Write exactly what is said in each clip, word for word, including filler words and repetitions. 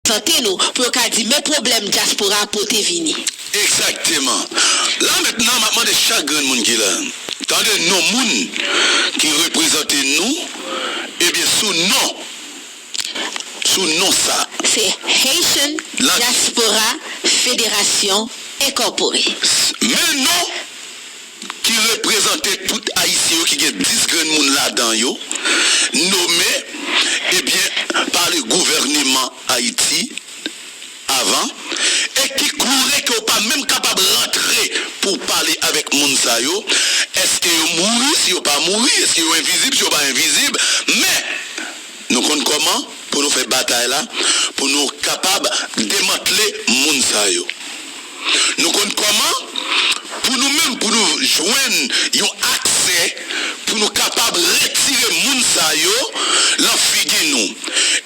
reprezante nou, pou yo ka di men pwoblèm dyaspora a pote vini. Egzakteman. La mentnan, m ap mande chak grenn moun ki la, tande non moun ki reprezante nou, ebyen, sou non, sou non sa. Se Haitian Diaspora Federation Incorporée. Men non ki reprezante tout Ayisyen yo, ki gen dis grenn moun ladan yo, nome, ebyen, pa le gouvèneman Ayiti avan, e ki kouri ke w pa menm kapab rantre pou w pale avèk moun sa yo. Èske yo mouri? Si yo pa mouri, èske yo envizib? Si yo pa envizib, men nou konn kòman pou nou fè batay la, pou nou kapab demantle moun sa yo. Nou konn kòman pou nou menm, pou nou jwenn yon aksè, pou nou kapab retire moun sa yo lan figi nou.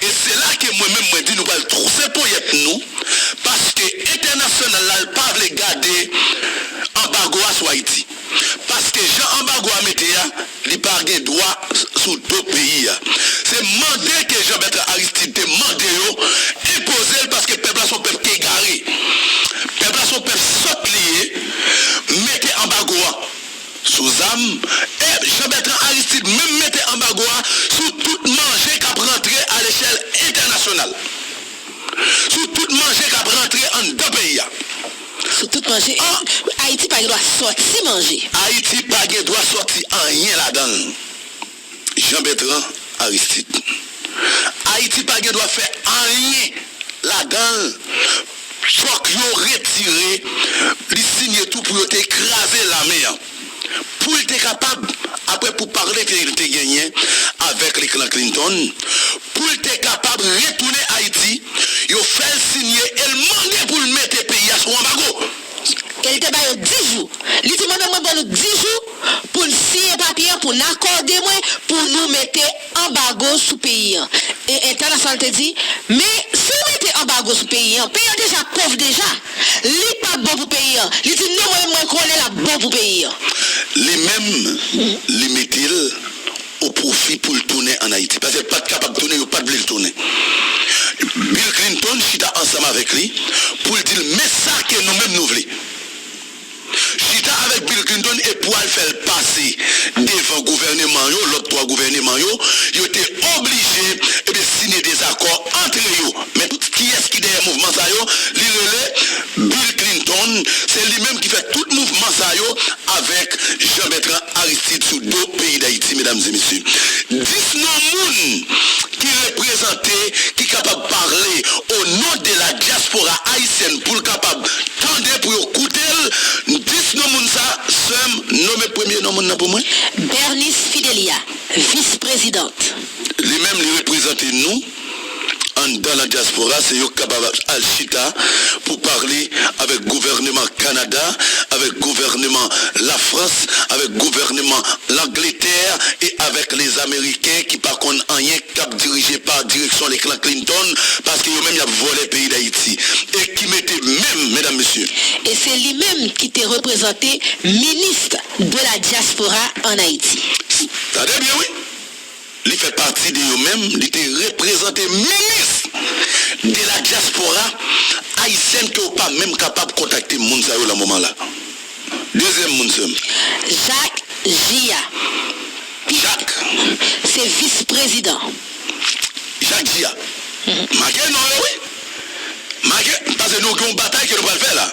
E se la ke mwen menm, mwen di nou pral twouse ponyèt nou, paske entènasyonal la, l pa vle gade anbago a sou Ayiti. Paske jan anbago a mete a, li pa gen dwa sou do peyi a. Se mande ke Jean Bertrand Aristide te mande yo, enpoze l, paske pèp la se yon pèp ki egare. Pèp la se yon pèp sòt li ye, mete anbago a sou zam, e Jean Bertrand Aristide menm mete anbago a sou tout manje k ap rantre a lechèl entènasyonal, sou tout manje k ap rantre anndan peyi a. Sou tout manje. An- Ayiti pa gen dwa sòti manje. Ayiti pa gen dwa sòti anyen ladan l. Jean Bertrand Aristide. Ayiti pa gen dwa fè anyen ladan l. Fòk yo retire li, siyen tou pou yo te kraze lame an. Pou l te kapab, apre poupaler ke l te genyen avèk le klan Clinton, pou l te kapab retounen Ayiti, yo fè l siyen e l mande pou l mete peyi a sou anbago. E l te ba yo dis jou. Li di, "Mwen menm, mwen ban nou dis jou pou n siyen papye an, pou n akòde mwen, pou nou mete anbago sou peyi an." E entènasyonal te di, "Men, si w mete anbago sou peyi an, peyi an deja pòv deja. Li p ap bon pou peyi an." Li di, "Non, mwen menm, mwen konnen l ap bon pou peyi an." Li menm, li mete l o pwofi pou l tounen ann Ayiti. Paske l pa t kapab tounen, yo pa t vle l tounen. Bill Clinton chita ansanm avèk li pou l di l, "Men sa ke nou menm nou vle." Chita avèk Bill Clinton e pou al fè l pase devan gouvèneman yo, lòt twa gouvèneman yo, yo te oblije, ebyen, siyen dezakò antre yo. Men tout kiyès ki dèyè mouvman sa yo, li rele Bill Clinton, se li menm ki fè tout mouvman sa yo avèk Jean Bertrand Aristide sou do peyi Dayiti, medam e mesye. Dis non moun ki reprezante, ki kapab pale o non de la diaspora haïtienne pou l kapab tande, pou yo koute l, dis non moun sa, sè m, nonmen premye non moun nan pou mwen. Bernice Fidelia, vis prezidant. Li menm, li reprezante nou anndan la diaspora, se yo k kapab al chita pou pale avèk gouvèneman Kanada, avèk gouvèneman Lafrans, avèk gouvèneman Langletè e avèk Lezameriken ki pa konn anyen, k ap dirije pa direksyon le klan Clinton, paske yo menm y ap vòlè peyi Dayiti. E ki mete menm, medam, mesye. E se li menm ki te reprezante minis de la diaspora ann Ayiti. Tande byen, wi. Li fè pati de yo menm, li te reprezante minis de la diaspora haïtienne ke w pa menm kapab kontakte moun sa yo lan moman la. Dezyèm moun, sè m. Jacques Jia. Jacques. Se vis prezidan. Jacques Jia. Make non yo, wi. Make, paske nou gen yon batay ke nou pral fè la.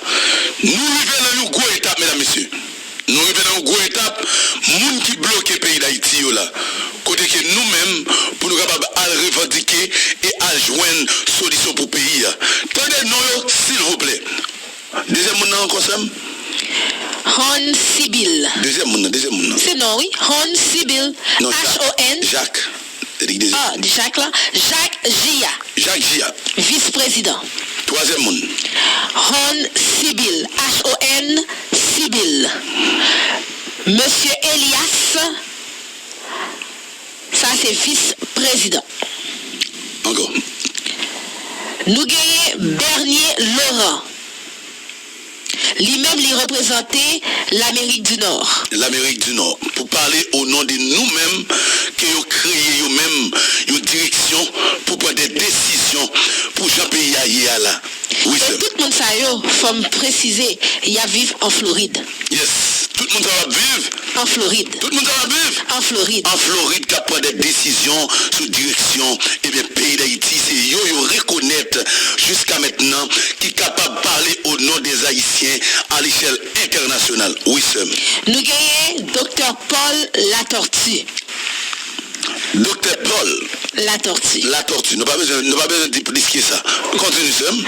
Nou rive lan yon gwo etap, medam, mesye. Nou rive nan yon gwo etap, moun ki bloke peyi Dayiti yo la, kote ke nou menm, pou nou kapab al revandike e al jwenn solisyon pou peyi a. Tande non yo, silvouplè. Dezyèm moun nan ankò, sè m? Hon Sibyl. Dezyèm moun nan, dezyèm moun nan. Se non, wi. Hon Sibyl. Non, Jacques. H O N. Jacques. Li di dezyèm. Ah, di Jacques la. Jacques Jia. Jacques Jia. Vis prezidan. Twazyèm moun. Hon Sibyl. H O N Sibyl. Mesye Elias. Sa se vis prezidan. Ankò. Nou genyen Bernier Laurent. Li menm, li reprezante Lamerik di Nò. Lamerik di Nò, pou pale o non de nou menm, ke yo kreye yo menm yon direksyon pou pran de desizyon pou jan peyi a ye a la. Wi, sè. E tout moun sa yo, fò m presize, y ap viv an Florid. Yes. Tout moun sa yo ap viv. An Florid. Tout moun sa yo ap viv. An Florid. An Florid k ap pran de desizyon sou direksyon, ebyen, peyi Dayiti. Se yo yo rekonèt jiska mentnan ki kapab pale o non dè Ayisyen a lechèl entènasyonal. Wi, sè m. Nou genyen Doktè Paul Latortue. Doktè Paul Latortue. Latortue. Nou pa bezwen, nou pa bezwen di plis ke sa. Kontinye, sè m.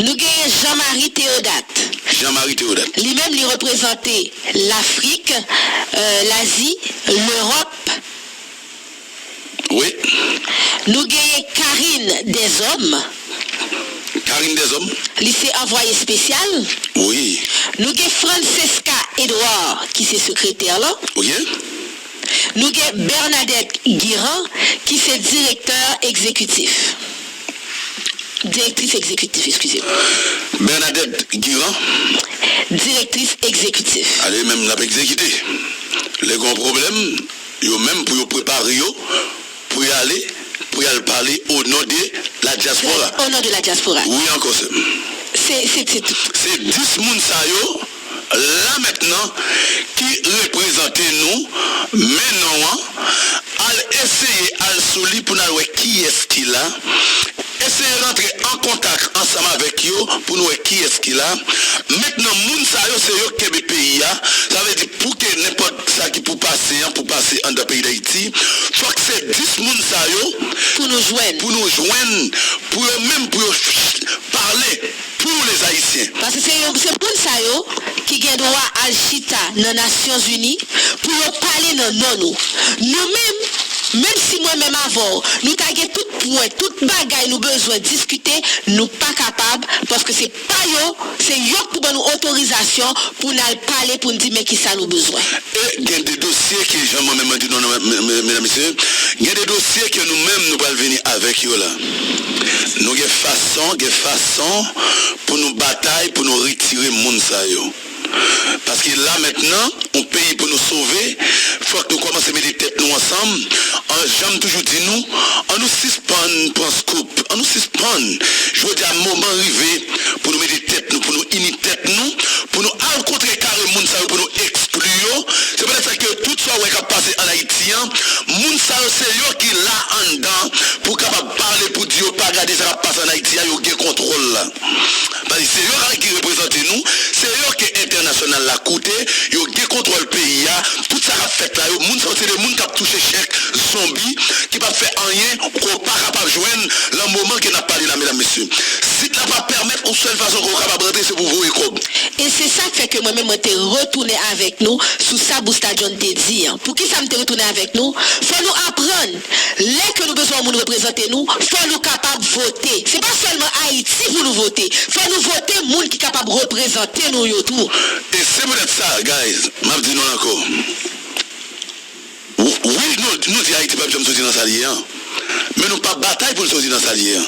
Nou genyen Jean-Marie Théodat. Jean-Marie Théodat. Li menm, li reprezante Lafrik, euh, Lazi, Lewòp. Wi. Nou genyen Karine Deshommes. Karine Deshommes. Li se anvwaye espesyal. Wi. Nou gen Francesca Edouard, ki se sekretè lan. Ok. Nou gen Bernadette Guirand, ki se direktè egzekitif. Direktris egzekitif, eskize m. Bernadette Guirand. Direktris egzekitif. Ale, menm l ap egzekite. Lè gen yon pwoblèm, yo menm pou yo prepare yo, pou y ale, pou y al pale o non de la diaspora. O non de la diaspora. Wi, ankò, sè m. Se, se, se tout. Se dis moun sa yo, la mentnan, ki reprezante nou, men non an, al eseye al sou li pou n al wè kiyès ki la, eseye rantre an kontak ansanm avèk yo pou nou wè kiyès ki la. Mentnan, moun sa yo, se yo k kenbe peyi a. Sa vle di, pou ke nenpòt sa ki pou pase an, pou pase anndan peyi Dayiti, fòk se dis moun sa yo pou nou jwenn, pou nou jwenn, pou yo menm, pou yo pale pou nou, lèzayisyen. Paske se yo, se moun sa yo ki gen dwa al chita nan Nasyonzini pou yo pale nan non nou. Nou menm, menm si mwen menm avè w, nou ta gen tout pwen, tout bagay nou bezwen diskite, nou pa kapab, paske se pa yo, se yo k pou ban nou otorizasyon pou n al pale, pou n di men kisa nou bezwen. E gen de dosye ke, jan mwen menm mwen di nou, non, men, men, men, medam, mesye, gen de dosye ke nou menm nou pral vini avèk yo la. Nou gen fason, gen fason pou nou batay, pou nou retire moun sa yo. Paske la mentnan, yon peyi pou nou sove, fòk nou kòmanse mete tèt nou ansanm. An, jan m toujou di nou, an nou sispann pran scoop, an nou sispann. Jodi a, moman rive pou nou mete tèt nou, pou nou ini tèt nou, pou nou al kontrekare moun sa yo, pou nou ekskli yo. Se poutèt sa ke tout sa w wè k ap pase ann Ayiti an, moun sa yo, se yo ki la anndan pou kapab pale, pou di yo pa gade sa k ap pase ann Ayiti a, yo gen kontwòl la. Paske se yo ki reprezante nou, se yo ke entènasyonal la koute, yo gen kontwòl peyi a, tout sa k ap fèt la yo, moun sa yo se de moun k ap touche chèk zonbi, ki p ap fè anyen, ke w pa kapab jwenn lan moman ke n ap pale la, medam, mesye. Sit la pa pèmèt yon sèl fason ke w kapab rantre, se pou voye kòb. E se sa k fè ke mwen menm mwen te retounen avèk nou sou sa Busta John te di an. Poukisa m te retounen avèk nou? Fò nou aprann, lè ke nou bezwen yon moun reprezante nou, fò nou kapab vote. Se pa sèlman Ayiti pou nou vote. Fò nou vote moun ki kapab reprezante nou yo tou. E se poutèt sa, guys, m ap di nou l ankò. Wi, nou, nou di Ayiti p ap janm soti nan sa l ye an. Men nou p ap batay pou l soti nan sa l ye an.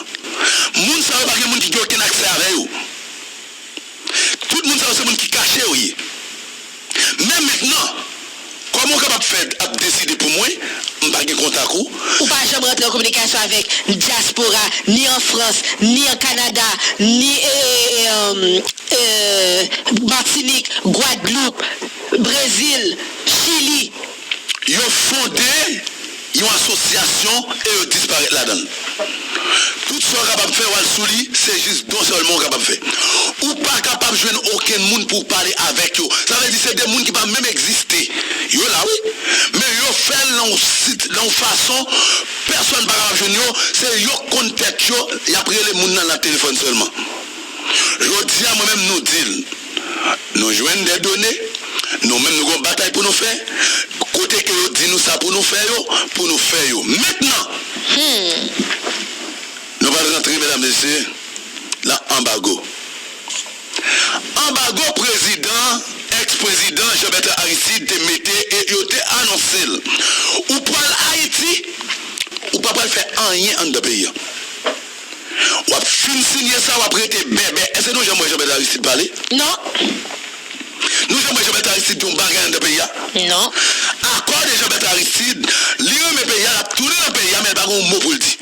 Moun sa yo pa gen moun ki gen okenn aksè avè yo. Tout moun sa yo se moun ki kache yo ye. Men mentnan, kòman w kapab fè ap deside pou mwen, m pa gen kontak ou? Ou pa janm rantre an kominikasyon avèk dyaspora, ni an Frans, ni an Kanada, ni, e, e, e, e, Matinik, Gwadloup, Brezil, Chili. Yo fonde yon asosyasyon e yo disparèt ladan l. Tout sa w kapab fè, w al sou li, se jis don sèlman w kapab fè. Ou pa kapab jwenn okenn moun pou w pale avèk yo. Sa vle di se de moun ki pa menm egziste. Yo la, wi. Men yo fè l nan yon sit, nan yon fason, pèsonn pa kapab jwenn yo. Se yo k konn tèt yo, y ap rele moun nan nan telefòn sèlman. Jodi a, mwen menm, nou di l. Nou jwenn de done, nou menm nou gon batay pou nou fè. Kote ke yo di nou sa pou nou fè yo, pou nou fè yo. Mentnan, nou pral rantre, medam, mesye, nan anbago. Anbago prezidan, èks prezidan Jean Bertrand Aristide te mete e yo te anonse l. Ou pral Ayiti, ou pa pral fè anyen anndan peyi a. W ap fin sinye sa, w ap rete bèbè. Èske nou janm wè Jean Bertrand Aristide pale? Non. Nou janm wè Jean Bertrand Aristide di yon bagay anndan peyi a? Non. Akò de Jean Bertrand Aristide, li renmen peyi a, l ap tounen nan peyi a, men l pa gen yon mo pou l di.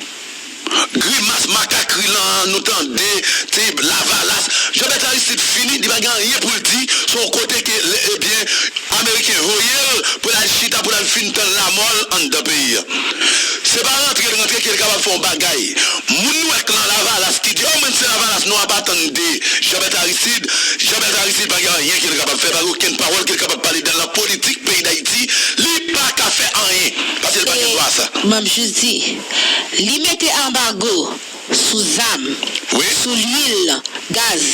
Grimas makakri lan nou tande, ti Lavalas, Jean Bertrand Aristide fini, li pa gen anyen pou l di, se yon kote ke, ebyen, Ameriken voye l pou l al chita, pou l al fin tann lamò l anndan peyi a. Se pa rantre l rantre ke l kapab fè yon bagay. Moun nou wè k lan Lavalas ki di, o, mwen se Lavalas, non, a pa tann de Jean Bertrand Aristide. Jean Bertrand Aristide pa gen anyen ke l kapab fè, pa gen okenn pawòl ke l kapab pale dan la politik peyi Dayiti. Li pa ka fè anyen, paske l pa gen dwa a sa. M ap jis di, li mete anbago sou zam, sou lwil, gaz.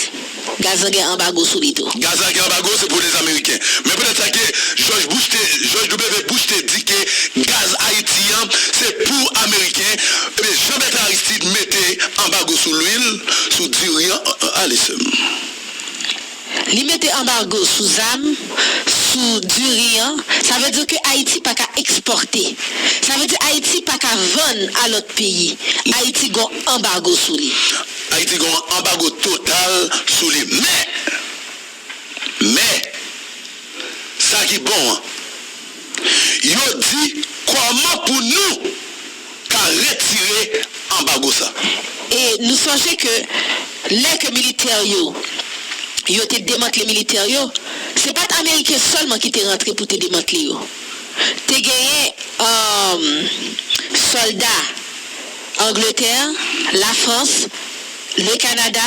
Gaz lan gen anbago sou li tou. Gaz la gen anbago, se pou lèzameriken. Men poutèt sa ke George Bush te, George W. Bush te di ke gaz Ayiti an, se pou Ameriken, ebyen, Jean Bertrand Aristide mete anbago sou lwil, sou diri an. Ale, sè m. Li mete anbago sou zam, sou diri an. Sa vle di ke Ayiti pa ka ekspòte. Sa vle di Ayiti pa ka vann a lòt peyi. Ayiti gon anbago sou li. Ayiti gon anbago total sou li. Men, men, sa ki bon an, yo di kòman pou nou ka retire anbago sa. E nou sonje ke lè ke militè yo, yo te demantle militè yo, se pa t Ameriken sèlman ki te rantre pou te demantle yo. Te genyen, um, sòlda Angletè, Lafrans, le Kanada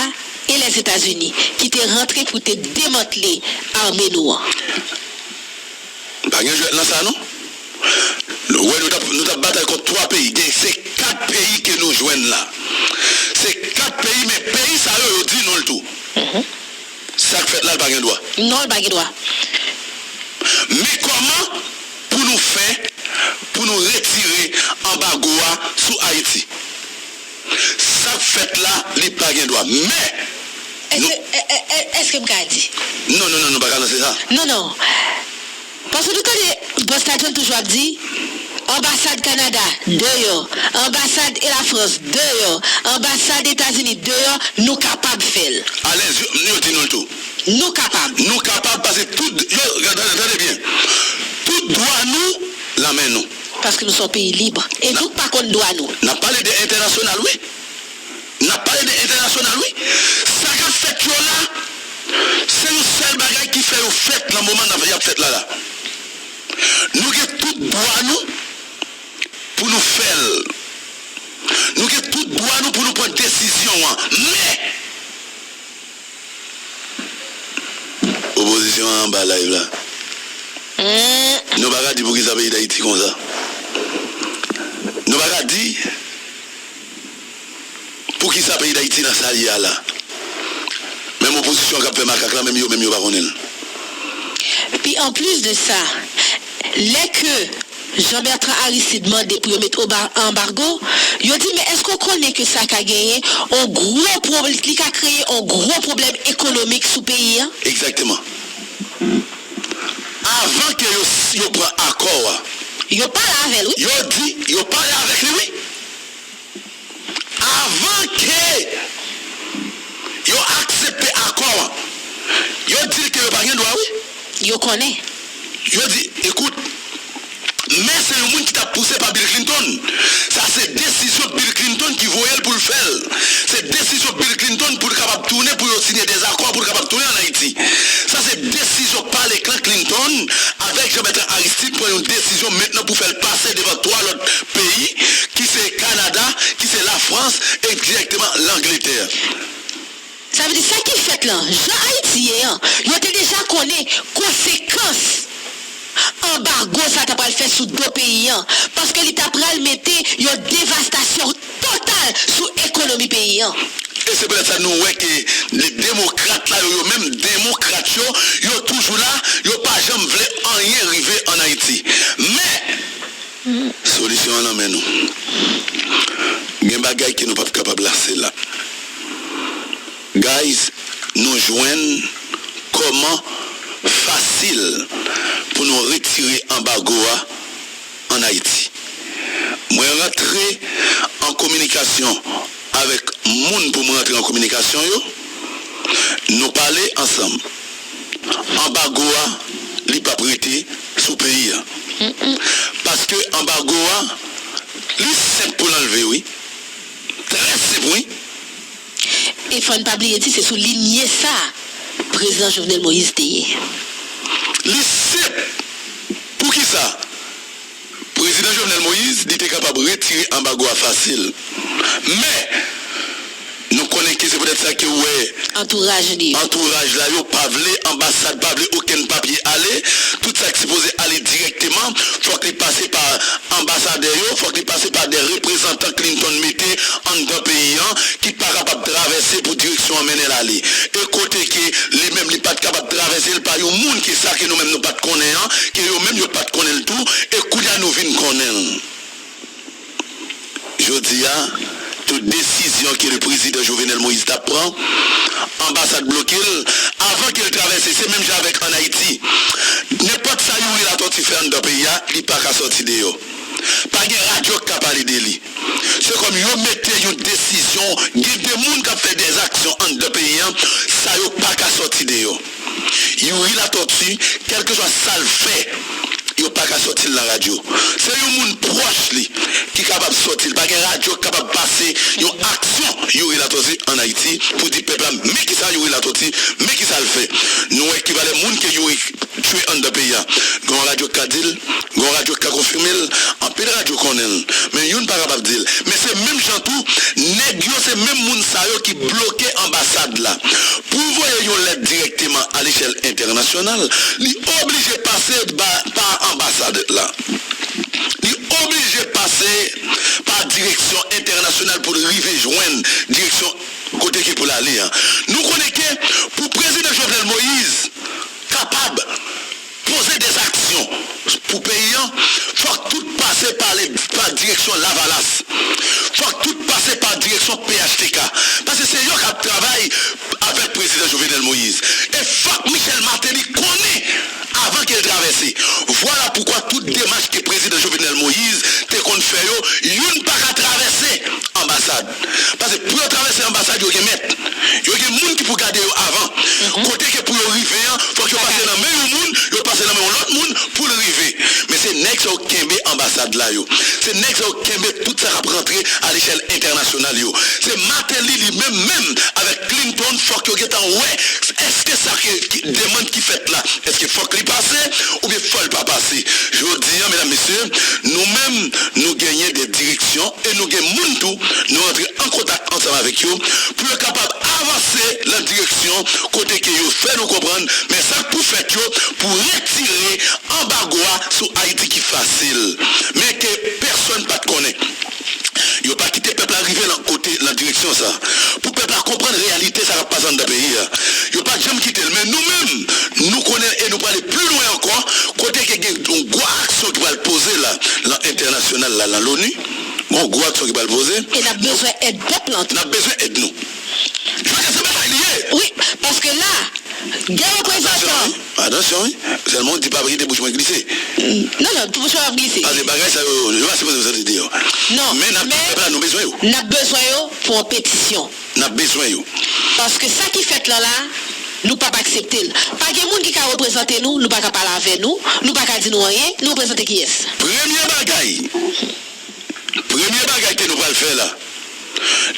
e Lèzetazini ki te rantre pou te demantle ame nou an. Pa gen jwèt nan sa, non. Nou wè, nou t ap, nou t ap batay kont twa peyi. Gen, se kat peyi ke nou jwenn la. Se kat peyi, men peyi sa yo, yo di nou l tou. Sa k fèt la, l pa gen dwa. Non, l pa gen dwa. Men kòman pou nou fè, pou nou retire anbago a sou Ayiti? Sa k fèt la, li pa gen dwa. Men, nou... Èske, è, è, è, èske m ka di? Non, non, non, nou pa ka lanse sa. Non, non. Paske nou tande Bòs Tadjòn toujou ap di, anbasad Kanada, deyò, anbasad Lafrans, deyò, anbasad Etazini, deyò, nou kapab fè l. Alèz, yo, yo di nou l tou. Nou kapab. Nou kapab, paske tout, yo, tande, tande byen. Tout dwa nou, lan men nou. Paske nou se yon peyi lib. E nou pa konn dwa nou. N ap pale de entènasyonal, wi. N ap pale de entènasyonal, wi. Sa k ap fèt yo la, se yon sèl bagay ki fè yo fèt lan moman n ap, y ap fèt la la. Nou gen tout dwa nou pou nou fè l. Nou gen tout dwa nou pou nou pran desizyon an. Men, opozisyon an anba live la. Nou pa ka di poukisa peyi Dayiti konsa. Nou pa ka di poukisa peyi Dayiti nan sa l ye a la. Menm opozisyon an k ap fè makak la, menm yo menm yo pa konnen l. Pi anplis de sa, lè ke Jean Bertrand Aristide mande pou yo met oba-, anbago, yo di, men èske w konnen ke sa ka genyen on gwo pwob-, li ka kreye on gwo pwoblèm ekonomik sou peyi an? Egzakteman. Avan ke yo, yo pran akò a. Yo pale avè l, wi. Yo di, yo pale avèk li, wi. Avan ke yo aksepte akò an, yo di l ke yo pa gen dwa, wi. Yo konnen. Yo di, ekout, men se yon moun ki t ap pouse pa Bill Clinton. Sa se desizyon Bill Clinton ki voye l pou l fè l. Se desizyon Bill Clinton pou l kapab tounen, pou yo siyen dèzakò, pou l kapab tounen ann Ayiti. Sa se desizyon pale klan Clinton avèk Jean Bertrand Aristide pran yon desizyon mentnan pou fè l pase devan twa lòt peyi, ki se Kanada, ki se Lafrans e dirèkteman Langletè. Sa vle di sa ki fèt lan, jan Ayiti ye an, yo te deja konnen konsekans anbago sa ta pral fè sou do peyi an, paske li ta pral mete yon devastasyon total sou ekonomi peyi an. E se poutèt sa nou wè ke le demokrat la yo, yo menm demokrat yo, yo toujou la, yo pa janm vle anyen rive ann Ayiti. Men, solisyon an nan men nou. Gen bagay ke nou p ap kapab lase la. Guys, nou jwenn kòman fasil pou nou retire anbago a ann Ayiti. Mwen rantre an kominikasyon avèk moun pou mwen rantre an kominikasyon yo. Nou pale ansanm. Anbago a, li p ap rete sou peyi a. Paske anbago a, li senp pou l anlve, wi. Trè senp, wi. E fò n pa bliye di se sou linye sa prezidan Jovenel Moïse te ye. Li senp. Poukisa? Prezidan Jovenel Moïse, li te kapab retire anbago a fasil. Men, nou konnen ke se poutèt sa ke w wè Antouraj li yo. Antouraj la yo pa vle anbasad, pa vle okenn papye ale. Tout sa k sipoze ale dirèkteman, fòk li pase pa anbasadè yo, fòk li pase pa de reprezantan Clinton mete anndan peyi an, ki pa kapab travèse pou direksyon an mennen l ale. E kote ke li menm li pa t kapab travèse l pa yon moun ke sa ke nou menm nou pa t konnen an, ke yo menm yo pa t konnen l tou, e kounye a nou vin konnen l. Jodi a, tout desizyon ke le prezidan Jovenel Moïse t ap pran, anbasad bloke l, avan ke l travèse, se menm jan avèk ann Ayiti. Nenpòt sa Youri Latortue fè anndan peyi a, li pa ka sòti deyò. Pa gen radyo k ka pale de li. Se kòm yo mete yon desizyon, gen de moun k ap fè dèzaksyon anndan peyi an, sa yo pa ka sòti deyò. Youri Latortue, kèlkeswa sa l fè, yo pa ka sòti l nan radyo. Se yon moun pwòch li ki kapab sòti l. Pa gen radyo k kapab pase yon aksyon Youri Latortue ann Ayiti pou di pèp la, men kisa Youri Latortue, men kisa l fè. Nou wè ki valè moun ke Youri tchwe anndan peyi a. Gen yon radyo k ka di l, gen yon radyo k ka konfime l, anpil radyo konnen l. Men youn pa kapab di l. Men se menm jan tou, nèg yo se menm moun sa yo ki bloke anbasad la. Pou voye yon lèt dirèkteman a lechèl entènasyonal, li oblije pase pa anbasad la. Li oblije pase pa direksyon entènasyonal pou l rive jwenn direksyon kote ke pou l ale a. Nou konnen ke pou prezidan Jovenel Moïse kapab poze dèzaksyon pou peyi an, fòk tout pase pa direksyon Lavalas. Fòk tout pase pa direksyon P H T K. Paske se yo k ap travay avèk prezidan Jovenel Moïse. E fòk Michel Martelly konnen avan ke l travèse. Vwala poukwa tout demach ke prezidan Jovenel Moïse te konn fè yo, youn pa ka travèse anbasad. Paske pou yo travèse anbasad, yo gen mèt. Yo gen moun ki pou gade yo avan. Kote ke pou yo rive an, fòk yo pase nan men yon moun, yo pase nan men yon lòt moun pou l rive. Men se nèg sa yo kenbe anbasad la yo. Se nèg sa yo kenbe tout sa k ap rantre a lechèl entènasyonal yo. Se Martelly li menm menm avèk Clinton fòk yo gentan wè èske sa ke demann ki fèt la, èske fòk li pase oubyen fò l pa pase. Jodi a, medam, mesye, nou menm, nou genyen de direksyon e nou gen moun tou, nou antre an kontak ansanm avèk yo pou yo kapab avanse nan direksyon kote ke yo fè nou konprann, men sa k pou fèt yo pou retire anbago a sou Ayiti ki fasil, men ke pèsonn pa t konnen. Yo pa kite pèp la rive nan kote, nan direksyon sa. Pou pèp la konprann reyalite sa k ap pase anndan peyi a. Yo pa t janm kite l, men nou menm, nou konnen e nou prale pi lwen ankò, kote ke gen yon gwo aksyon ki pral poze la, nan entènasyonal la, nan loni. Gon gwo aksyon ki pral poze. E n ap bezwen èd pèp lan tou. N ap bezwen èd nou. Jodi a se batay li ye. Wi, paske la, gen reprezantan. Atansyon, wi. Sèlman w di pa kite bouch mwen glise. Non, non, bouch mwen p ap glise. Paske bagay sa yo, yo pa sipoze soti deyò. Non, men n ap di pèp la nou bezwen yo. N ap bezwen yo pou yon petisyon. N ap bezwen yo. Paske sa ki fèt lan la, nou p ap aksepte l. Pa gen moun ki ka reprezante nou, nou pa ka pale avè nou, nou pa ka di nou anyen, nou reprezante kiyès? Premye bagay, premye bagay ke nou pral fè la,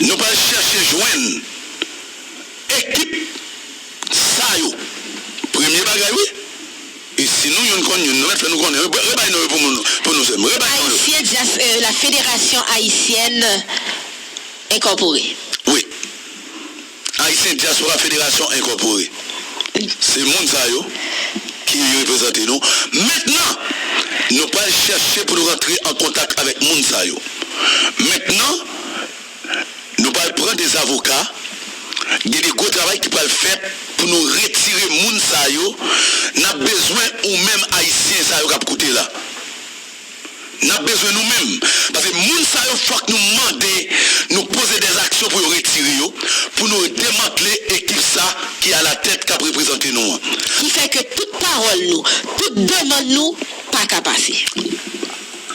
nou pral chèche jwenn ekip sa yo. Premye bagay, wi. E si nou youn konn youn, nou mèt fè nou konnen. Rebay non yo pou moun, pou nou sèm. Rebay non yo. Ayisyen dyas, euh, la Fédération Haïtienne Incorporée. Wi. Ayisyen Dyaspora Federasyon Enkòpore. Se moun sa yo ki reprezante nou. Mentnan, nou pral chèche pou nou rantre an kontak avèk moun sa yo. Mentnan, nou pral pran de zavoka. Gen de gwo travay ki pral fèt pou nou retire moun sa yo. N ap bezwen ou menm Ayisyen sa yo k ap koute la. N ap bezwen nou menm. Paske moun sa yo fòk nou mande, nou poze dèzaksyon pou yo retire yo, pou nou demantle ekip sa ki alatèt k ap reprezante nou an. Ki fè ke tout pawòl nou, tout demann nou pa ka pase.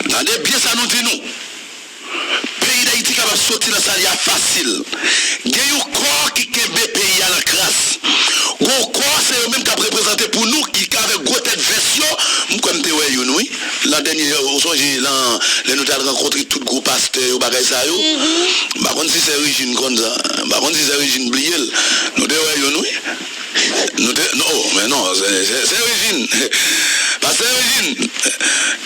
Tande byen sa nou di nou. Peyi Dayiti kapab soti nan sa l ye a fasil. Gen yon kò ki kenbe peyi a nan kras. Gon kò se yo menm k ap reprezante pastè yo, bagay sa yo. M pa konn si sè Rejin konn sa. M pa konn si sè Rejin bliye l. Nou te wè youn, wi. Nou te, non, oh, men non, sè, sè, sè Rejin. Pastè Rejin.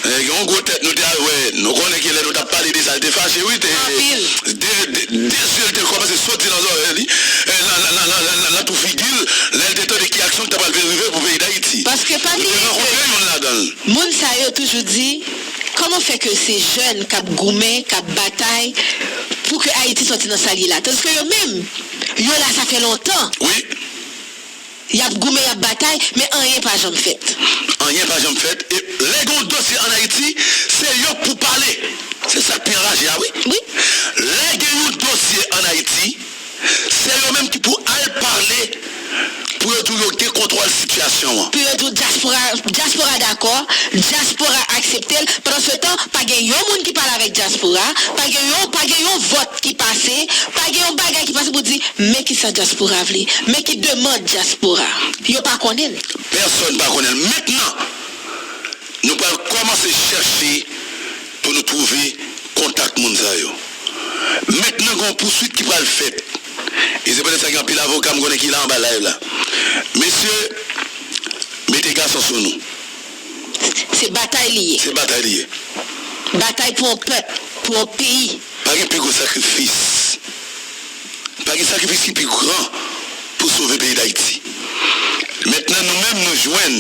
Eh, gen yon gwo tèt nou te al wè. Nou konnen ke lè nou t ap pale de sa, l te fache, wi. Te, de, de, de zye l te kòmanse soti nan zòrèy li. Eh, nan, nan, nan, nan, nan, nan tou figi l. Lè l te tande ki aksyon ki ta pral vin rive pou peyi Dayiti. Paske pa bliye ke rankontre youn ladan l. Moun sa yo toujou di, kòman fè ke se jèn k ap goumen, k ap batay pou ke Ayiti sòti nan sa l ye la? Tandiske yo menm, yo la sa fè lontan. Wi. Y ap goumen, y ap batay, men anyen pa janm fèt. Anyen pa janm fèt. E lè gen yon dosye ann Ayiti, se yo k pou pale. Se sa k pi anraje a, wi. Wi. Lè gen yon dosye ann Ayiti, se yo menm ki pou al pale pou yo di w yo gen kontwòl sitiyasyon an. Pou yo di w dyaspora, dyaspora dakò, dyaspora aksepte l. Pandansetan, pa gen yon moun ki pale avèk dyaspora, pa gen yon, pa gen yon vòt ki pase, pa gen yon bagay ki pase pou di, men kisa dyaspora vle, men ki demann dyaspora. Yo pa konnen l. Pèsonn pa konnen l. Mentnan, nou pral kòmanse chèche pou nou twouve kontak moun sa yo. Mentnan, gen yon pouswit ki pral fèt. E se poutèt sa gen anpil avoka m konnen ki la anba live la. Mesye, mete gason sou nou. Se batay li ye. Se batay li ye. Batay pou yon pèp, pou yon peyi. Pa gen pi gwo sakrifis. Pa gen sakrifis ki pi gran pou sove peyi Dayiti. Mentnan, nou menm, nou jwenn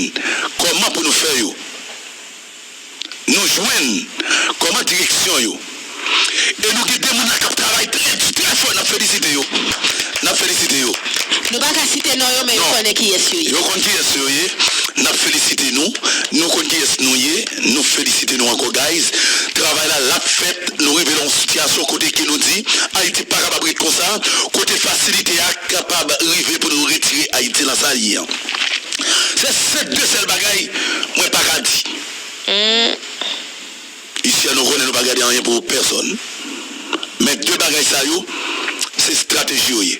kòman pou nou fè yo. Nou jwenn kòman direksyon yo. E nou gen de moun la k ap travay trè di, trè fò, n ap felisite yo. N ap felisite yo. Nou pa ka site non yo, men yo konnen kiyès yo ye. Yo konn kiyès yo ye. N ap felisite nou. Nou konn kiyès nou ye. Nou felisite nou ankò, guys. Travay la, l ap fèt. Nou rive nan yon sitiyasyon kote ke nou di, Ayiti pa kapab ret konsa. Kote fasilite a kapab rive pou nou retire Ayiti nan sa l ye an. Se, se de sèl bagay mwen pa ka di. Isi a, nou konnen nou pa gade anyen pou pèsonn. Men de bagay sa yo, se estrateji yo ye.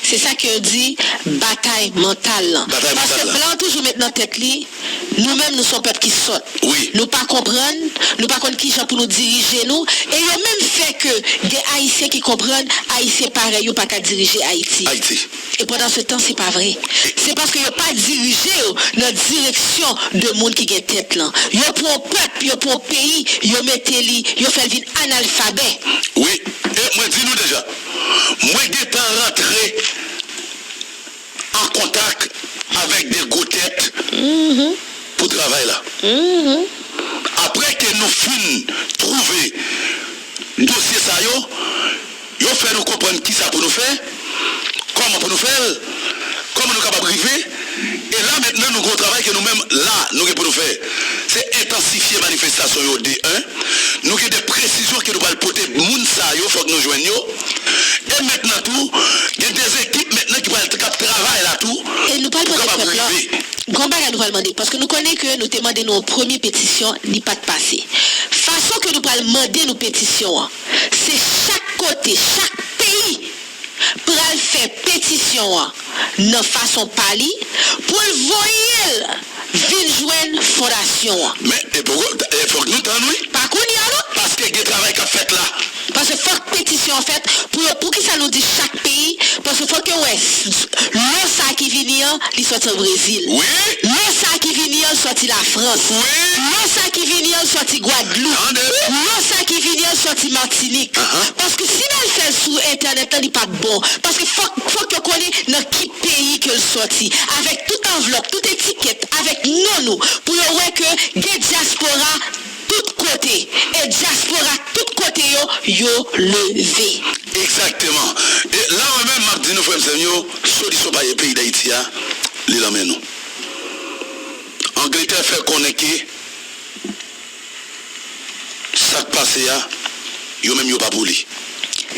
Se sa ke yo di batay mantal lan. Batay mantal lan. Paske blan an toujou met nan tèt li, nou menm, nou se yon pèp ki sòt. Wi. Nou pa konprann, nou pa konn kijan pou nou dirije nou. E yo menm fè ke gen Ayisyen ki konprann, Ayisyen parèy yo pa ka dirije Ayiti. Ayiti. E pandansetan, se pa vre. Se paske yo pa dirije yo nan direksyon de moun ki gen tèt lan. Yo pran yon pèp, yo pran yon peyi, yo mete li, yo fè l vin analfabè. Wi, e mwen di nou deja, mwen gentan rantre an kontak avèk de gwo tèt pou travay la. Apre ke nou fin twouve dosye sa yo, yo fè nou konprann kisa pou nou fè, kòman pou nou fè l, kòman nou kapab rive. E la mentnan, nou gen yon travay ke nou menm la, nou gen pou nou fè. Se entansifye manifestasyon yo, de en. Nou gen de presizyon ke nou pral pote moun sa yo, fòk nou jwenn yo. E mentnan tou, gen de ekip mentnan ki pral, k ap travay la tou. E nou pral mande pèp la, gen yon bagay nou pral mande, paske nou konnen ke nou te mande nou yon premye petisyon, li pa t pase. Fason ke nou pral mande nou petisyon an, se chak kote, chak peyi pral fè petisyon an nan fason pa li pou l voye l vin jwenn fondasyon an. Men, e poko, e fòk nou tann, wi. Pa kounye a, non. Paske gen travay k ap fèt la. Paske fòk petisyon an fèt pou yo, poukisa nou di chak peyi? Paske fòk yo wè, s-, s-, lo sa ki vini an, li sòti an Brezil. Wi. Lo sa ki vini an, sòti Lafrans. Wi. Lo sa ki vini an, sòti Gwadloup. Tande. Lo sa ki vini an, sòti Matinik. Paske si n al fè l sou entènèt lan, li p ap bon. Paske fòk, fòk yo konnen nan ki peyi ke l sòti. Avèk tout anvlòp, tout etikèt, avèk non nou, pou yo wè ke gen dyaspora tout kote. E dyaspora tout kote yo, yo leve. Egzakteman. E la, mwen menm, m ap di nou, frè m, sè m yo, solisyon pa peyi Dayiti a, li nan men nou. Angletè fè konnen ke sa k pase a, yo menm yo pa pou li.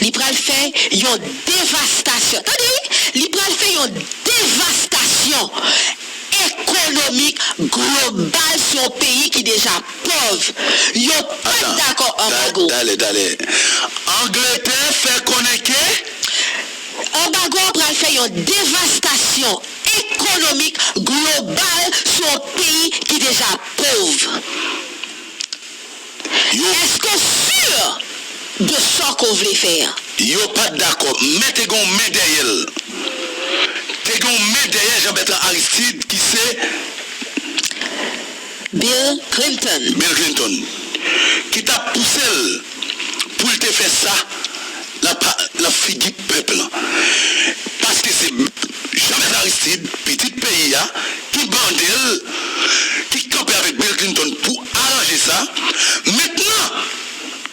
Li pral fè yon devastasyon. Tande wi, li pral fè yon devastasyon ekonomik global sou yon peyi ki deja pòv. Yo pa t dakò anbago. Talè, talè. Angletè fè konnen ke anbago a pral fè yon devastasyon ekonomik global sou yon peyi ki deja pòv. Yo, èske w si de sa ke w vle fè a? Yo pa t dakò, men te gen yon men dèyè l. Te gen yon men dèyè Jean Bertrand Aristide ki se Bill Clinton. Bill Clinton, ki t ap pouse l pou l te fè sa nan pa, nan figi pèp lan. Paske se Jean Bertrand Aristide, pitit peyi a, ki mande l, ki kanpe avèk Bill Clinton pou aranje sa. Mentnan,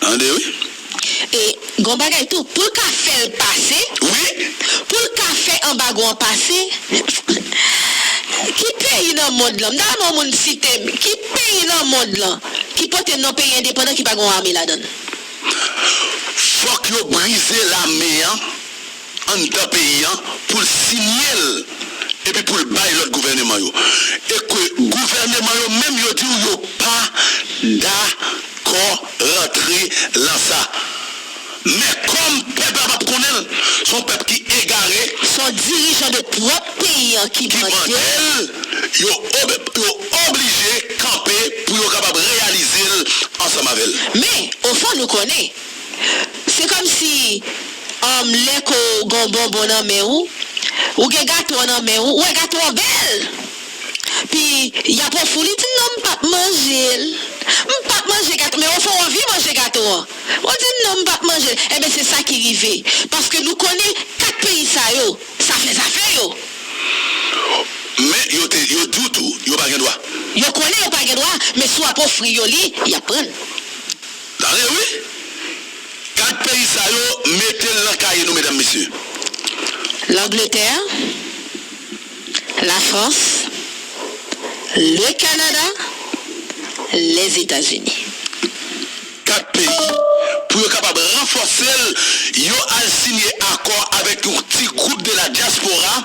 tande wi. E gon bagay tou, pou l ka fè l pase, wi, pou l ka fè anbago an pase, ki peyi nan mond lan, m ta renmen yon moun site m, ki peyi nan mond lan ki pote non peyi endepandan ki pa gen yon ame ladan l? Fòk yo brize lame an anndan peyi an pou l sinye l epi pou l bay lòt gouvèneman yo. E ke gouvèneman yo menm yo di w yo pa dakò rantre nan sa. Men kòm pèp la p ap konnen l, se yon pèp ki egare, se yon dirijan de pwòp peyi an ki mande l, yo ob-, yo oblije kanpe pou yo kapab reyalize l ansanm avè l. Men, ofon, nou konnen, se kòmsi, um, lè ke w gen yon bonbon nan men w, ou gen gato an nan men w, ou wè gato an bèl. Pi, y ap ofri w, li di, "Non, m p ap manje l. M p ap manje gato." Men ofon, w anvi manje gato an. Ou di, "Non, m p ap manje l." Enben, se sa ki rive. Paske nou konnen kat peyi sa yo, sa fè zafè yo. Men, yo te, yo di w tou, yo pa gen dwa. Yo konnen yo pa gen dwa, men si w ap ofri yo li, y ap pran l. Tande wi. Kat peyi sa yo, mete l nan kaye nou, medam, mesye. Langletè, Lafrans, le Kanada, Lèzetazini. Kat peyi, pou yo kapab ranfòse l, yo al sinye akò avèk yon ti gwoup de la diaspora,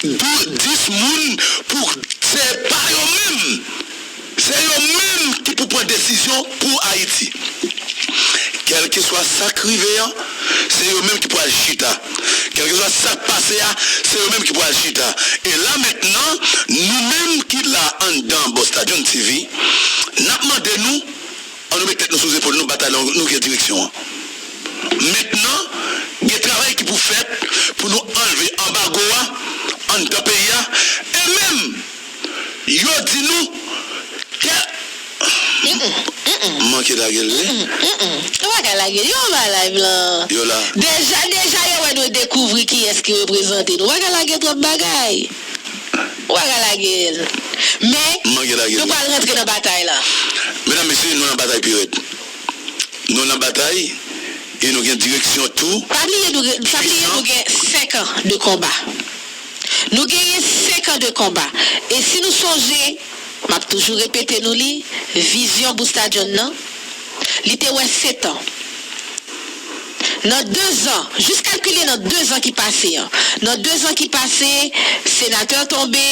dou-, dis moun pou se pa yo menm. Se yo menm ki pou pran desizyon pou Ayiti. Kèlkeswa sa k rive an, se yo menm ki pou al chita. Kèlkeswa sa k pase a, se yo menm ki pou al chita. E la mentnan, nou menm ki la anndan Bòs Tadjòn T V, n ap mande nou, an nou met tèt nou sou zepòl nou, batay la, nou gen direksyon an. Mentnan, gen travay ki pou fèt pou nou anlve anbago a anndan peyi a, e menm yo di nou ke... M manke lage l wi. Ou pa ka lage l, yo anba live lan. Yo la. Deja, deja yo wè nou dekouvri kiyès ki reprezante nou. Ou pa ka lage twòp bagay. Ou pa ka lage l. Men, nou pral rantre nan batay la. Medam, mesye, nou nan batay pi rèd. Nou nan batay e nou gen direksyon tou. Pa bliye nou gen, pa bliye nou gen senk an de konba. Nou genyen senk an de konba. E si nou sonje, m ap toujou repete nou li, vizyon Busta John nan, li te wè sèt an. Nan de zan, jis kalkile nan de zan ki pase an. Nan de zan ki pase, senatè tonbe,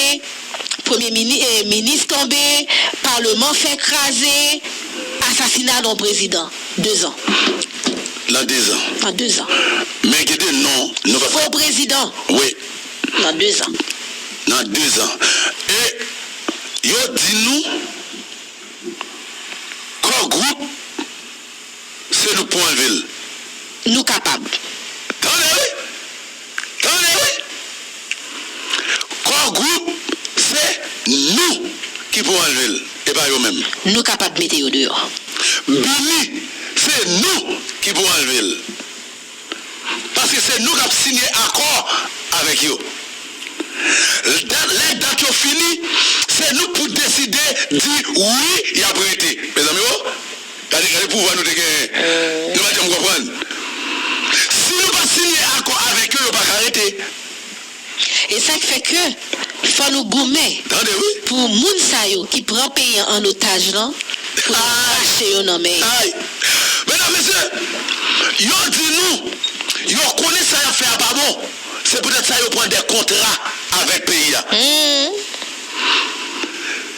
premye mini-, eh, minis tonbe, palman fè kraze, asasina yon prezidan. De zan. Nan de zan. Nan de zan. Men gen de non, nou pa... Fo prezidan. Wi. Nan de zan. Nan de zan. E yo di nou, Core Group, se nou k pou anlve l. Nou kapab. Tande wi! Tande wi! Core Group, se nou ki pou anlve l, e pa yo menm. Nou kapab mete yo deyò. Bini, se nou ki pou anlve l. Paske se nou k ap sinye akò avèk yo. Dat, lè dat yo fini, se nou k pou deside di wi, y ap rete. Mezanmi, o, gade, gade pouvwa nou te genyen. Nou pa t janm konprann. Si nou pa sinye akò avèk yo, yo pa ka rete. E sa k fè ke fò nou goumen... Tande wi. Pou moun sa yo ki pran peyi an an otaj lan, pou nou rache yo nan men yo. Ay! Medam, mesye, yo di nou, yo konnen sa y ap fè a pa bon. Se poutèt sa yo pran de kontra avèk peyi a.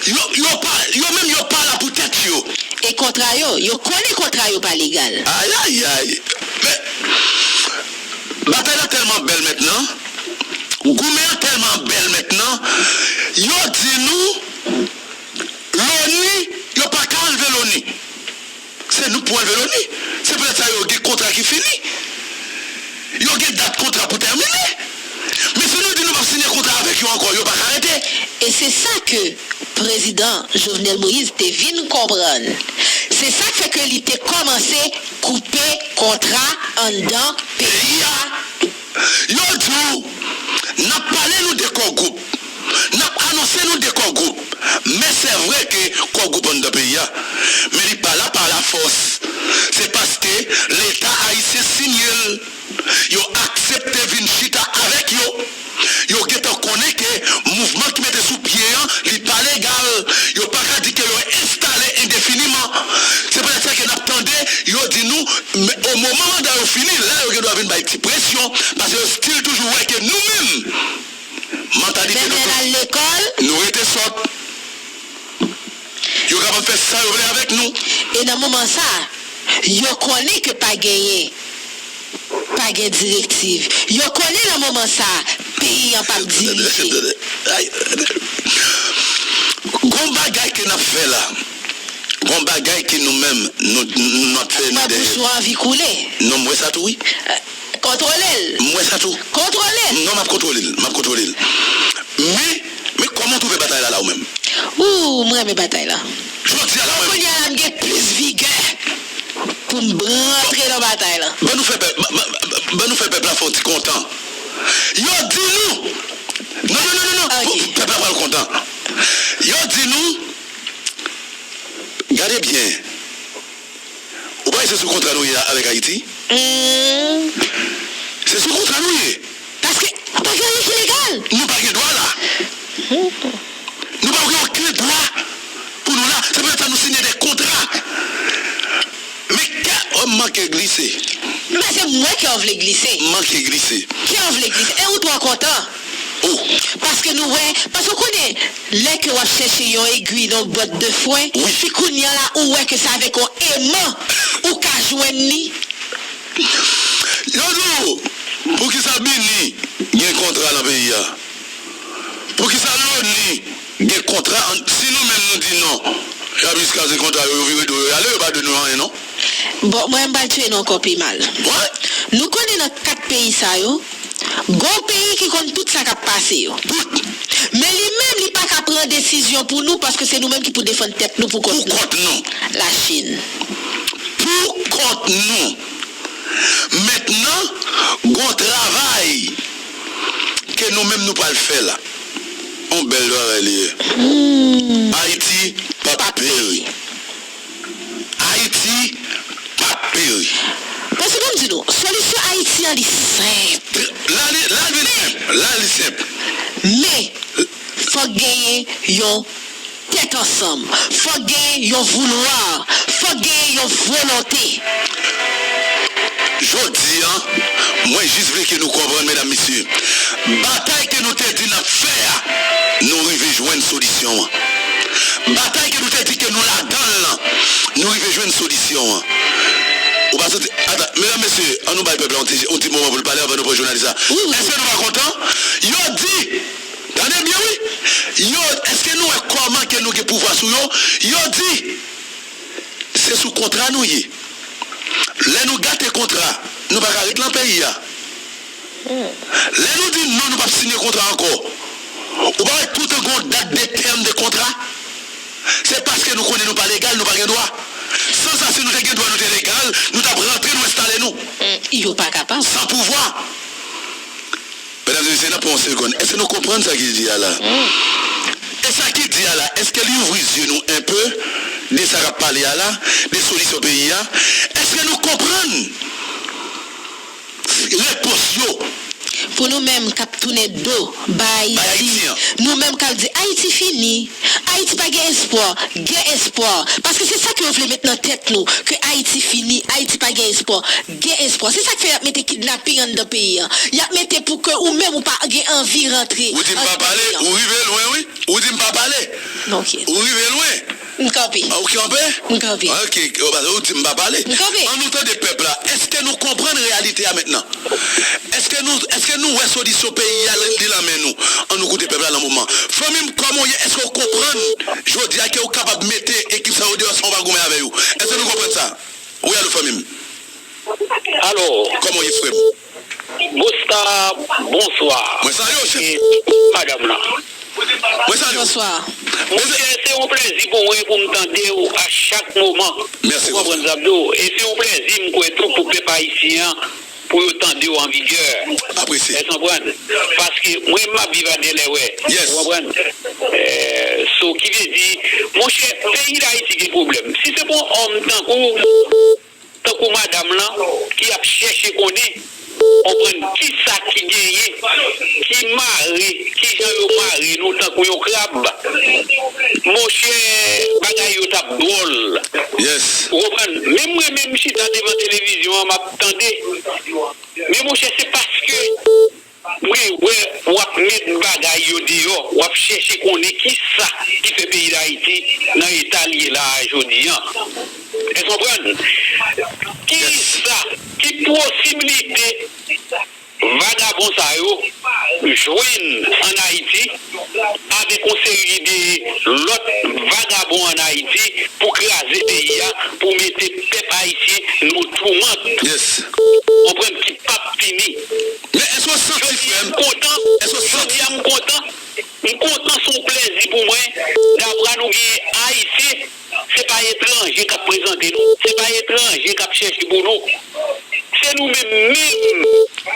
Yo, yo pa, yo menm yo pa la pou tèt yo. E kontra yo, yo konnen kontra yo pa legal. Ay, ay, ay. Men, batay la tèlman bèl mentnan. Goumen an tèlman bèl mentnan. Yo di nou, Loni, yo pa ka anlve Loni. Se nou pou anlve Loni. Se poutèt sa yo gen kontra ki fini. Yo gen dat kontra pou tèmine. Men si nou di nou p ap siyen kontra avèk yo ankò, yo pa ka rete. E se sa ke Prezidan Jovenel Moïse te vin konprann. Se sa k fè ke li te kòmanse koupe kontra anndan peyi a. Yo di w, n ap pale nou de Core Group, n ap anonse nou de Core Group, men se vre ke Core Group anndan peyi a, men li pa la pa lafòs. Se paske Leta ayisyen siyen l. Yo aksepte vin chita avèk yo. Yo gentan konnen ke mouvman ki mete sou pye an, li pa legal. Yo pa ka di ke yo enstale endefiniman. Se poutèt sa ke n ap tande, yo di nou, men o moman manda yo fini, la yo gen dwa vin bay ti presyon, paske yo still toujou wè ke nou menm, mantalite nou, nou rete sòt. Yo kapab fè sa yo vle avèk nou. E nan moman sa, yo konnen ke pa genyen, pa gen direktiv. Yo konnen nan moman sa, peyi an p ap dirije. Gon bagay ke n ap fè la. Gon bagay ke nou menm, nou, nou ap fè nan dèyè. Bouch ou anvi koule. Non, m wè sa tou, wi. Kontwole l. M wè sa tou. Kontwole l. Non, m ap kontwole l. M ap kontwole l. Men, men kòman w twouve batay la, la, ou menm? Ooh, m renmen batay la. Jodi a la, ou menm. Kounye a la, m gen plis vigè pou m rantre nan batay la. Ban nou fè pèp, ban, ban, ban nou fè pèp la fè yon ti kontan. Yo di nou. Non, non, non, non, non. Ok. Pou, pou pèp la pral kontan. Yo di nou, gade byen. Ou pa wè se sou kontra nou ye avèk Ayiti? Hmm. Se sou kontra nou ye. Paske pa gen anyen ki legal. Nou pa gen dwa la. Nou pa gen okenn dwa pou nou la. Se poutèt sa nou siyen de kontra. Men kè, oh, m manke glise. Men se mwen kè w vle glise. M manke glise. Kè w vle glise. E ou twò kontan. Oh. Paske nou wè, paske w konnen, lè ke w ap chèche yon egwi nan yon bòt de fwen, wi, si kounye a la ou wè ke se avèk yon eman ou ka jwenn li. Yo di w, poukisa Bini gen kontra nan peyi a? Poukisa Loni gen kontra an, si nou menm nou di non, y ap jis kraze kontra yo, yo vire do yo, y ale, yo pa dwe nou anyen non. Bon, mwen m pral tiye nou ankò pi mal. What? Nou konnen nan kat peyi sa yo, gon peyi ki konn tout sa k ap pase yo. Tout. Men li menm, li pa ka pran desizyon pou nou, paske se nou menm ki pou defann tèt nou pou kont nou. Pou kont nou. Lachin. Pou kont nou. Mentnan, gon travay ke nou menm nou pral fè la. On bèl travay li ye. Hmm. Ayiti p ap peri. Ayiti p ap peri. Paske ban m di nou, solisyon Ayiti an li senp. La li, la li senp, la li senp. Men, fòk genyen yon tèt ansanm, fòk genyen yon voulwa, fòk genyen yon volonte. Jodi a, mwen jis vle ke nou konprann, medam, mesye, batay ke nou te di n ap fè a, nou rive jwenn solisyon an. Batay ke nou te di ke nou ladan l lan, nou rive jwenn solisyon an. Ou pa santi, ata, medam, mesye, ann nou bay pèp la yon ti, yon ti moman pou l pale anvan nou pran jounalis la. Wi, wi. Èske nou pa kontan? Yo di, tande byen, wi. Yo, èske nou wè kòman ke nou gen pouvwa sou yo? Yo di, se sou kontra nou ye. Lè nou gate kontra, nou pa ka ret lan peyi a. Lè nou di non, nou p ap siyen kontra ankò. Ou pa wè toutan gen yon dat de tèm de kontra? Se paske nou konnen nou pa legal, nou pa gen dwa. San sa, si nou te gen dwa, nou te legal, nou t ap rantre, nou enstale nou. Mm, yo pa kapab. San pouvwa. Medam e mesye, n ap pran yon segonn. Èske nou konprann sa ki di a la? E sa ki di a la, èske li ouvri zye nou enpe de sa k ap pale a la, de solisyon peyi a? Èske nou konprann repons yo? Pou nou menm k ap tounen do ba Ayiti, bay Ayiti an, nou menm k ap di Ayiti fini, Ayiti pa gen espwa, gen espwa. Paske se sa ke yo vle met nan tèt nou, ke Ayiti fini, Ayiti pa gen espwa, gen espwa. Se sa k fè y ap mete kidnaping anndan peyi an. Y ap mete pou ke ou menm ou pa gen anvi rantre anndan peyi an. Ou di m pa pale, ou rive lwen, wi. Ou di m pa pale. Ok. Ou rive lwen. M kanpe. Ah, ou kanpe? M kanpe. Ok, ou di m pa pale. M kanpe. Ann nou tande pèp la. Èske nou konprann reyalite a mentnan? Èske nou, èske nou wè solisyon peyi a li lan men nou? Ann nou koute pèp la lan moman. Fanmi m, kòman w ye? Èske w konprann jodi a ke w kapab mete ekip sa yo deyò san w pa goumen avè yo? Èske nou konprann sa? Wi, alo, fanmi m. Alo, Kòman w ye, frè m? Busta, bonswa. Mwen salye w, chèf. E madanm lan. Mwen salye w. Bonswa. Monchè, se yon plèzi pou mwen pou m tande w a chak moman. Mèsi, Ou konprann sa m di w? E se yon plèzi m kwè tou pou pèp ayisyen an, pou yo tande w an vigè. Apresye. Èske w konprann? Paske mwen, m ap viv a Dèlèwè. Yes. Ou konprann? Eh, so, ki vle di, monchè, peyi Dayiti gen pwoblèm. Si se pou yon òm tankou tankou madanm lan ki ap chèche konnen, konprann kisa ki genyen, ki mare, kijan yo mare nou tankou yon krab. Monchè, bagay yo t ap dwòl. Yes. Ou konprann? Menm mwen menm chita devan televizyon an, m ap tande. Men monchè, se paske mwen wè w ap met bagay yo deyò, w ap chèche konnen kisa ki fè peyi Dayiti nan eta l ye la a jodi an. Èske w konprann? Kisa, ki posiblite vagabon sa yo jwenn ann Ayiti avèk yon seri de lòt vagabon ann Ayiti pou kraze peyi a, pou mete pèp ayisyen nan toumant. Yes. Konprann ki p ap fini. Men èske w santi, Jodi frè a m? m kontan, Èske w santi? Jodi a m kontan, m kontan, se yon plèzi pou mwen davwa nou genyen Ayisyen. Se pa etranje k ap prezante nou. Se pa etranje k ap chèche pou nou. Se nou menm menm,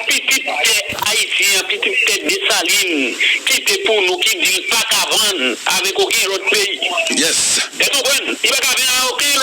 pitit tè ayisyen an, pitit tè Desalin, ki te pou nou, ki di l pa ka vann avèk okenn lòt peyi. Yes. Èske w konprann? Li pa ka vann avèk okenn